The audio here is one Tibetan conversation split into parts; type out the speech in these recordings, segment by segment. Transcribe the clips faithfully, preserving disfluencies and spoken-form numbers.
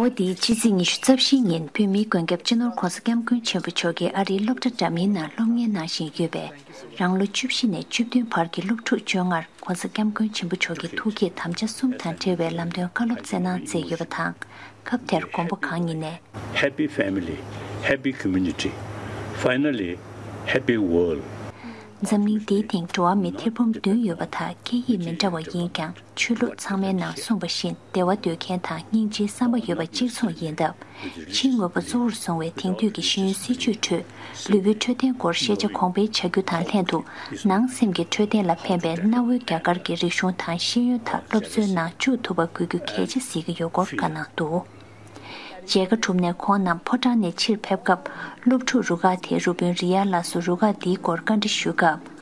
ལོ་འདིའི་ཕྱི་ཚེས་ཉི་ཤུ་རྩ་བཞིའི་ཉིན་བོད་མིའི་མགོན་སྐྱབས་སྤྱི་ནོར་༧གོང་ས་༧སྐྱབས་མགོན་ཆེན་པོ་མཆོག་གིས་ཨ་རིའི་སློབ་གྲྭ་འདྲ་མིན་ནང་སློབ་གཉེར་གནང་བཞིན་ཡོད་པའི་རང་ལོ་བཅུ་བཞི་ནས་བཅུ་བདུན་བར་གྱི་སློབ་ཕྲུག་བཅོ་ལྔར་༧གོང་ས་༧སྐྱབས་མགོན་ཆེན་པོ་མཆོག་གི་ཐུགས་བསྐྱེད་དམ་བཅའ་གསུམ་དང་འབྲེལ་བའི་ལམ་སྟོན་བཀའ་སློབ་སྩལ་གནང་མཛད་ཡོད་པ་དང་། སྐབས་དེར་མགོན་པོ་གང་ཉིད་ནས། Happy family, happy community. Finally, happy world. འཛམ་གླིང་འདིའི་སྟེང་འགྲོ་བ་མི་ཐེར་འབུམ་བདུན་ཡོད་པ་དག་སྐད་ཡིག་མི་འདྲ་བ་ཡིན་ཀྱང་ཆོས་ལུགས་ཚང་མའི་ནང་གསུངས་པ་བཞིན་བདེ་བ་འདོད་མཁན་དང་སྙིང་རྗེའི་བསམ་པ་ཡོད་པ་གཅིག་མཚུངས་ཡིན་སྟབས། ཕྱིའི་དངོས་པོ་གཙོ་བོར་བཟུང་བའི་དེང་དུས་ཀྱི་ཤེས་ཡོན་སྲིད་བྱུས་ཁྲོད་ལུས་པོའི་འཕྲོད་བསྟེན་སྐོར་ཤེས་བྱ་གོང་འཕེལ་བྱ་རྒྱུ་དང་ལྷན་དུ། ནང་སེམས་ཀྱི་འཕྲོད་བསྟེན་ལ་ཕན་པའི་གནའ་བོའི་རྒྱ་གར་གྱི་རིག་གཞུང་དང་ཤེས་ཡོན་དག་སློབ་གསོའི་ནང་བཅུག་ཐུབ་པ་དགོས་རྒྱུ་གལ་ཆེ་གཟིགས་ཀྱི་ཡོད་སྐོར་བཀའ་གནང་འདུག་མཇལ་ཁ་གྲུབ་ནས་ཁོང་རྣམས་ཕོ་བྲང་ནས་ཕྱིར་ཕེབས་སྐབས། སློབ་ཕྲུག་རུ་ཁག་དེའི་རུ་དཔོན་རི་ཡ་ལགས་སུ་རུ་ཁག་འདིའི་སྐོར་བཀའ་འདྲི་ཞུས་སྐབས།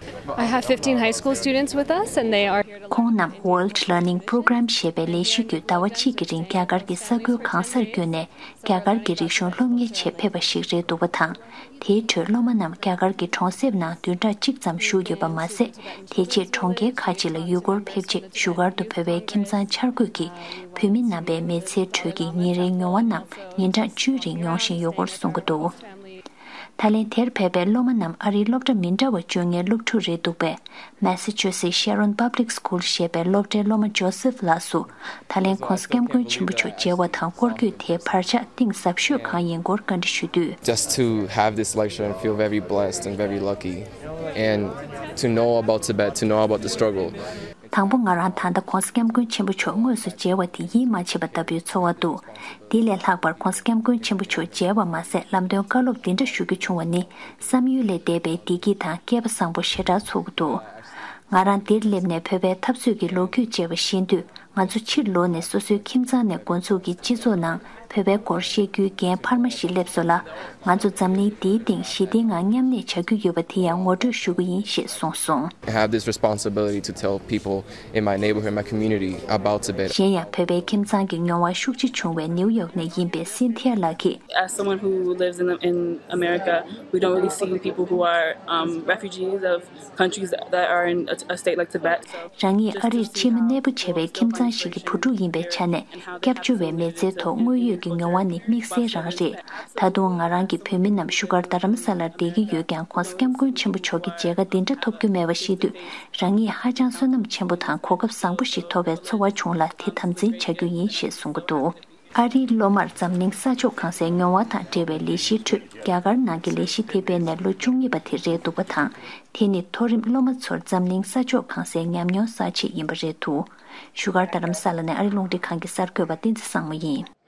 I have fifteen high school students with us, and they are here to ཁོང་རྣམས་World Learning Program ཞེས་པའི་ལས་གཞི་བརྒྱུད་ཟླ་བ་གཅིག་གི་རིང་རྒྱ་གར་གྱི་ས་ཁུལ་གང་སར་བསྐྱོད་ནས་རྒྱ་གར་གྱི་རིག་གཞུང་སློབ་གཉེར་ཆེད་ཕེབས་པ་ཞིག་རེད་འདུག་པ་དང་། དེའི་ཁྲོད་སློབ་མ་རྣམས་རྒྱ་གར་གྱི་གྲོང་གསེབ་ནང་བདུན་ཕྲག་གཅིག་ཙམ་བཞུགས་ཡོད་པ་མ་ཟད། དེ་རྗེས་གྲོང་ཁྱེར་ཁག་ཅིག་ལ་ཡུལ་སྐོར་ཕེབས་རྗེས་བཞུགས་སྒར་དུ་བོད་པའི་ཁྱིམ་ཚང་འཆར་འགོད་ཀྱིས་བོད་མི་རྣམ་པའི་མི་ཚེའི་ཁྲོད་ཀྱི་ཉིན་རེའི་མྱོང་བ་རྣམས་ཉིན་གྲངས་བཅུའི་རིང་མྱོང་བཞིན་ཡོད་སྐོར་གསུང་གི་འདུག་ད་ལན་དེར་ཕེབས་པའི་སློབ་མ་རྣམས་ཨ་རིའི་སློབ་གྲྭ་མི་འདྲ་བ་བཅོ་ལྔའི་སློབ་ཕྲུག་རེད་འདུག་པས། Massachusetts Sharon Public School ཞེས་པའི་སློབ་གྲྭའི་སློབ་མ་ཇོ་སེབ་ལགས་སུ། ད་ལན་༧གོང་ས་༧སྐྱབས་མགོན་ཆེན་པོ་མཆོག་མཇལ་བ་དང་སྐོར་སྐྱོད་དེའི་བར་ཆད་གཏིང་ཟབ་ཤོས་གང་ཡིན་སྐོར་བཀའ་འདྲི་ཞུ་དུས། Just to have this lecture and feel very blessed and very lucky, and to know about Tibet, to know about the struggle. དང་པོ་ང་རང་ད་ལྟ་༧གོང་ས་༧སྐྱབས་མགོན་ཆེན་པོ་མཆོག་དངོས་སུ་མཇལ་བ་དེ་ཡིད་མ་ཆེས་པ་ལྟ་བུའི་ཚོར་བ་འདུག་འདི་ལས་ལྷག་པར་༧གོང་ས་༧སྐྱབས་མགོན་ཆེན་པོ་མཆོག་མཇལ་བ་མ་ཟད་ལམ་སྟོན་བཀའ་སློབ་འདི་འདྲ་ཞུ་རྒྱུ་བྱུང་བ་ནི་བསམ་ཡུལ་ལས་འདས་པའི་བདེ་སྐྱིད་དང་སྐལ་པ་བཟང་པོ་ཞེ་དྲག་ཚོར་གྱི་འདུག་ང་རང་འདིར་སླེབས་ནས་བོད་པའི་འཐབ་རྩོད་ཀྱི་ལོ་རྒྱུས་བཅས་པ་ཤེས་དུས། ང་ཚོ་ཕྱིར་ལོག་ནས་སོ་སོའི་ཁྱིམ་ཚང་ནས་འགོ་འཛུགས་ཀྱིས་སྤྱི་ཚོགས་ནང་བོད་པའི་སྐོར་བཤད་རྒྱུའི་འགན་འཕར་མ་ཞིག་སླེབས་སོང་ལ། ང་ཚོ་འཛམ་གླིང་འདིའི་སྟེང་ཞི་བདེའི་ངང་མཉམ་གནས་བྱ་རྒྱུ་ཡོད་པ་དེ་ཡང་ངོ་སྤྲོད་ཞུ་གི་ཡིན་ཞེས་གསུངས་སོང་། I have this responsibility to tell people in my neighborhood, my community about Tibet. གཞན་ཡང་བོད་པའི་ཁྱིམ་ཚང་གི་མྱོང་བ་ཤུགས་ཆེ་བྱུང་བའི་ནིའུ་ཡོག་ནས་ཡིན་པའི་སིན་ཐི་ཡ་ལགས་ཀྱིས། As someone who lives in, in America, we don't really see people who are um, refugees of countries that are in a, a state like Tibet. So རང་ཉིད་ཨ་རིར་ཕྱི་མི་གནས་སྤོ་བྱས་པའི་ཁྱིམ་ཚང་ཞིག་གི་བུ་ཕྲུག་ཡིན་པའི་ཆ་ནས། སྐྱབས་བཅོལ་བའི་མི་ཚེའི་ཐོག་དངོས་ཡོད་ཀྱི་མྱོང་བ་ནི་དམིགས་བསལ་རང་རེད། ད་དུང་ང་རང་གི་བོད་མི་རྣམས་བཞུགས་སྒར་རྡ་རམ་ས་ལར་བསྡད་ཀྱི་ཡོད་ཀྱང་༧གོང་ས་༧སྐྱབས་མགོན་ཆེན་པོ་མཆོག་གི་མཇལ་ཁ་འདི་འདྲ་ཐོབ་རྒྱུ་མེད་པ་ཤེས་དུས། རང་ཉིད་ཧ་ཅང་བསོད་ནམས་ཆེན་པོ་དང་གོ་སྐབས་བཟང་པོ་ཞིག་ཐོབ་པའི་ཚོར་བ་བྱུང་ལ་དེ་དམ་འཛིན་བྱ་རྒྱུ་ཡིན་ཞེས་གསུང་གི་འདུག་ཨ་རིའི་སློབ་མར་འཛམ་གླིང་ས་ཕྱོགས་གང་སའི་མྱོང་བ་དང་འབྲེལ་བའི་ལས་གཞིའི་ཁྲོད་རྒྱ་གར་ནང་གི་ལས་གཞི་དེ་སྤེལ་ནས་ལོ་བཅུ་གཉིས་པ་དེ་རེད་འདུག་པ་དང་། དེ་ནི་མཐོ་རིམ་སློབ་མ་ཚོར་འཛམ་གླིང་ས་ཕྱོགས་གང་སའི་ཉམས་མྱོང་བསགས་ཆེད་ཡིན་པ་རེད་འདུག་བཞུགས་སྒར་རྡ་རམ་ས་ལ་ནས་ཨ་རི་རླུང་འཕྲིན་ཁང་གི་གསར་འགོད་པ་བསྟན་འཛིན་བཟང་མོ་ཡིན།